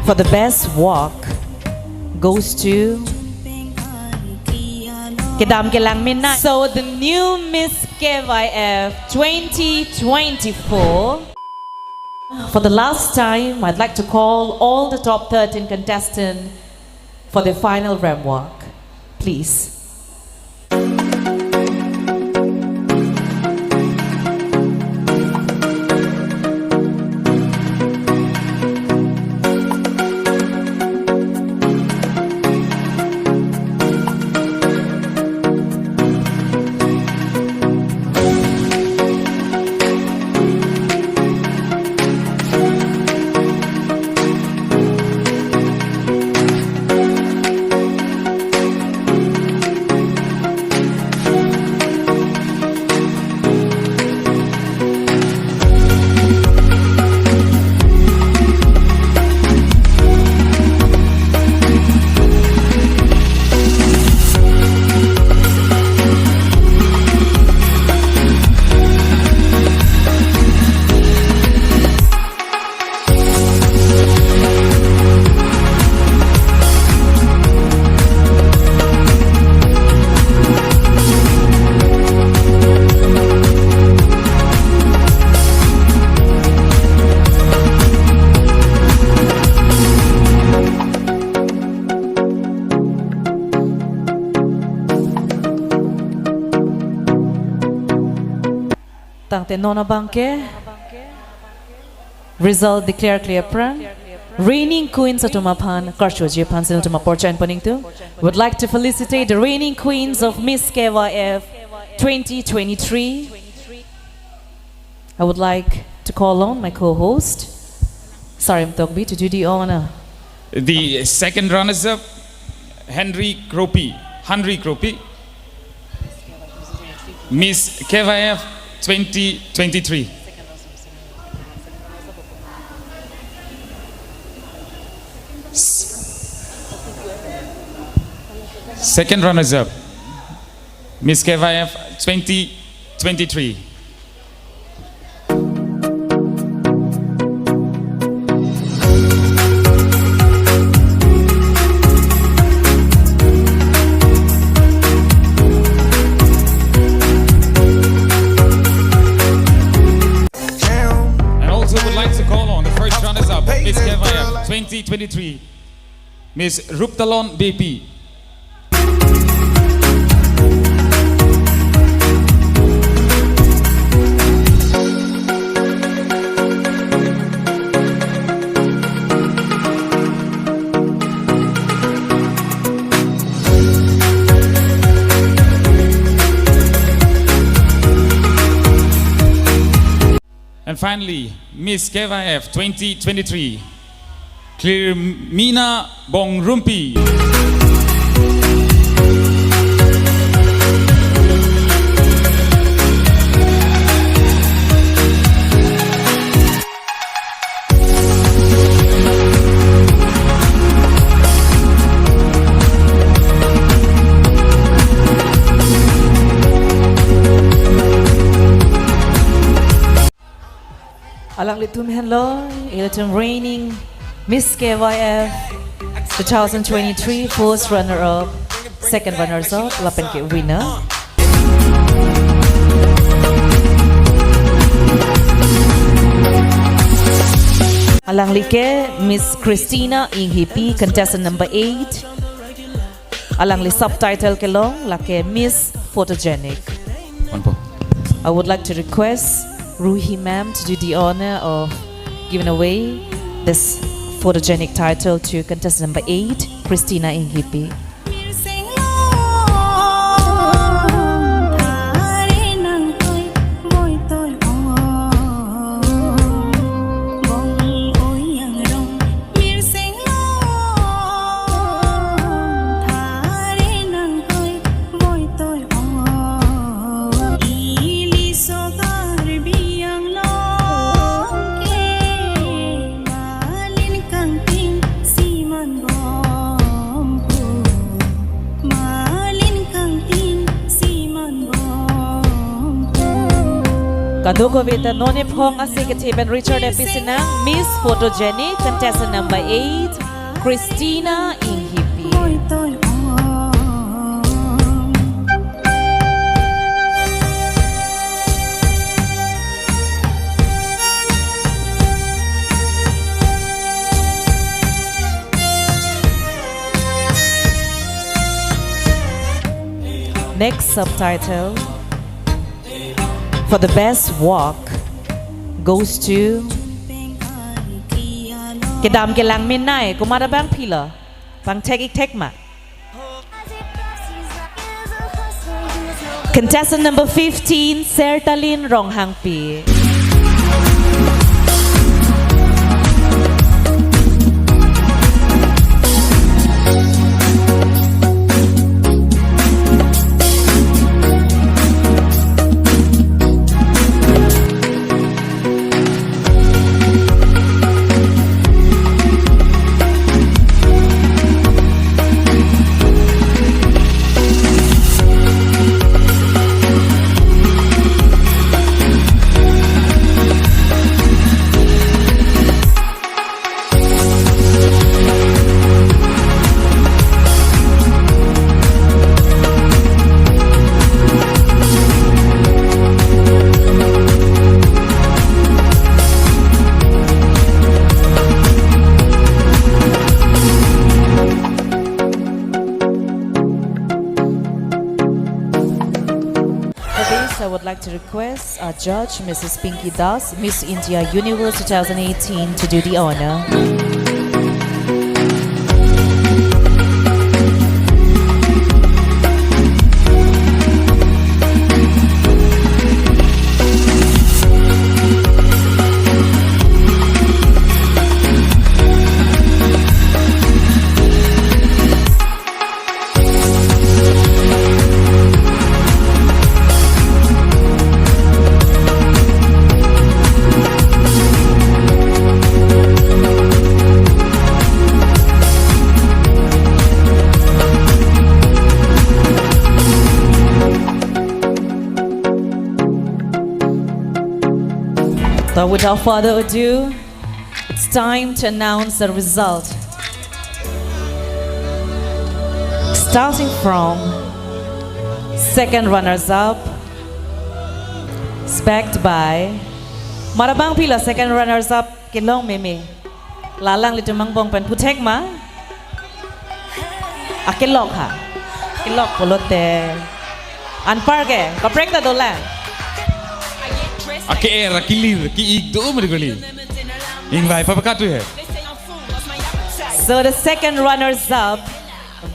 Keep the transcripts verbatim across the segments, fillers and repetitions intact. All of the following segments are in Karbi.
for the best walk goes to Kedam Kelang Mina. So the new Miss K Y F twenty twenty-four. For the last time, I'd like to call all the top thirteen contestants for the final ramp walk. Please. Tangte non abangke result declare kle aphrang reigning queens atum aphan karchuji aphan si nelitum apor chan paning tu. Would like to felicitate the reigning queens of Miss K Y F twenty twenty-three. I would like to call on my co-host, Sarim Tokbi, to do the honor. The second runners-up, Henry Kropi. Henry Kropi. Miss K Y F twenty twenty-three. S-, second runners-up, Miss K Y F twenty twenty-three. And also would like to call on the first runners-up, Miss K Y F twenty twenty-three, Miss Ruptalon B P. And finally, Miss K Y F twenty twenty-three, Clearmina Bongrumpi. Alanglitum henlo, ilitum reigning Miss K Y F two thousand twenty-three, first runner-up, second runners-up, lapen ke winner. Alangli ke Miss Christina Inghipi, contestant number eight. Alangli subtitle kelong lake Miss Photogenic. Onpo. I would like to request Ruhi ma'am to do the honor of giving away this photogenic title to contestant number eight, Christina Inghipi. Kadokave ta non ephong ase kethe pen Richard F P Sinang, Miss Photogenic, contestant number eight, Christina Inghipi. Next subtitle for the best walk goes to kedam kelang menei, komat abangpi lo? Pangthek ik thek ma? Contestant number fifteen, Sertalin Ronghangpi. For this, I would like to request our judge, Missus Pinky Das, Miss India Universe two thousand eighteen, to do the honor. So without further ado, it's time to announce the result. Starting from second runners-up, backed by, komat abangpi lo second runners-up kelong meme? La alanglitum angbong pen puthek ma? Akelok ha. Kelok pulote anpar ke kaprek ta dolang. Ake-er, akelir, ki-ik do mari kali. Ingvai papa katu he. So the second runners-up,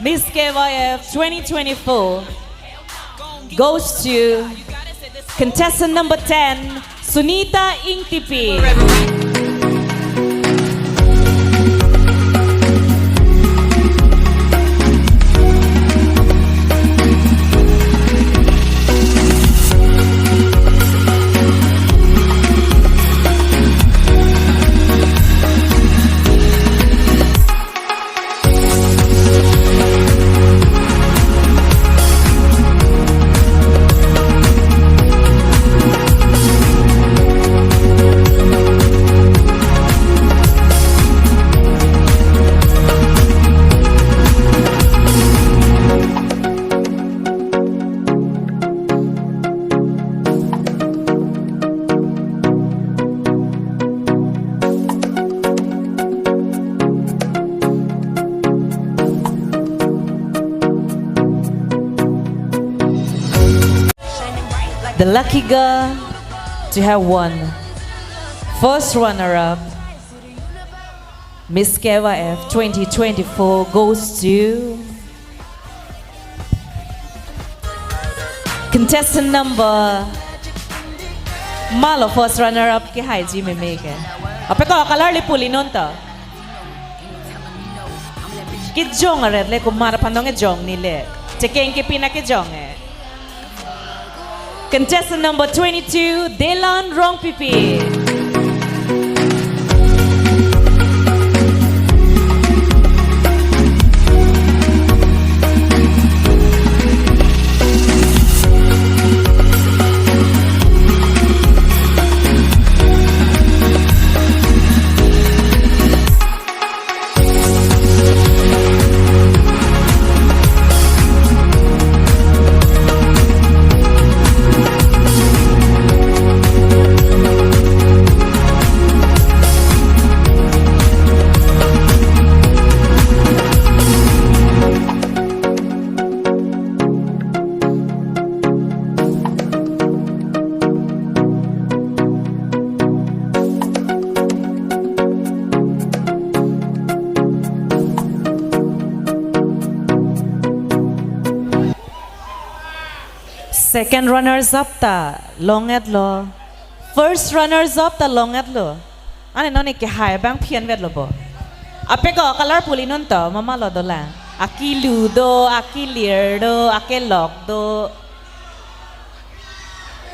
Miss K Y F twenty twenty-four goes to contestant number ten, Sunita Ingtipi. The lucky girl to have won first runner-up, Miss K Y F twenty twenty-four, goes to contestant number, malo first runner-up kehaiji meme ke. Ape ko color le puli non to. Kejong aret le, komat aphan nong kejong ni le. Chekeng kepina kejong e. Contestant number twenty-two, Delan Rongpipi. Second runners up ta long-etlo. First runners up ta long-etlo. Ani non ke hai abang phian vetlo bo. Apeko colorful inut to, mama lo dolang. Akilu do, akilir do, akelok do.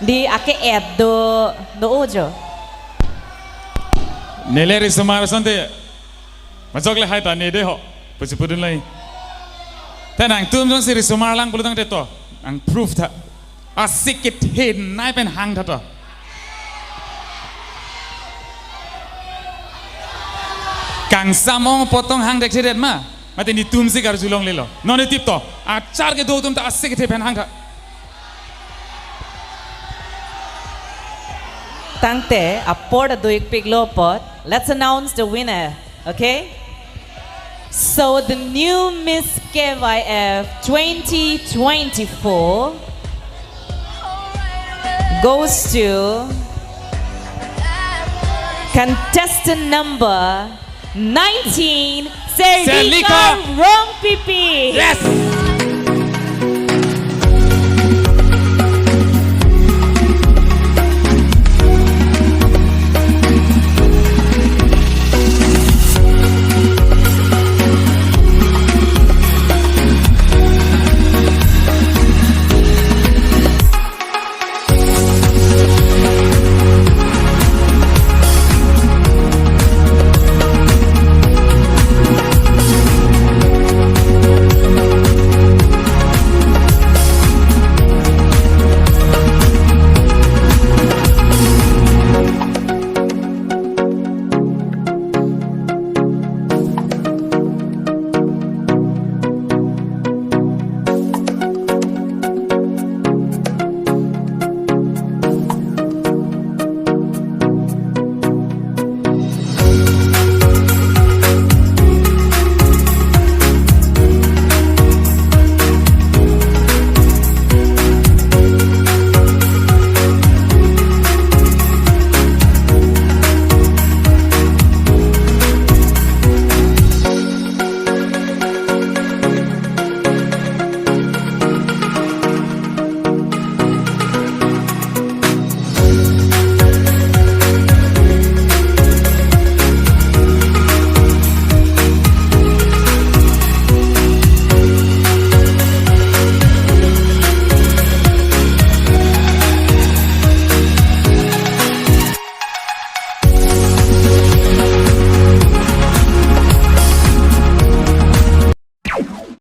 Di ake-et do, do ojo. Neli risomar asonte. Majok le hai ta ne de ho. Pusi pudun lai. Te nangtum jongsi risomar lang pulotangte to. Nang proof tha. Asik kethenei pen hang tha to. Kangsam ong apot tong hang thekthedet ma. Mate netum si karjulonglelo. Non etip to. Achar kedo atum ta asik kethe pen hang tha. Tangte apor ta do-ikpiklo apot. Let's announce the winner, okay? So the new Miss K Y F twenty twenty-four goes to contestant number nineteen, Serlika Serlika. Rongpipi. Yes!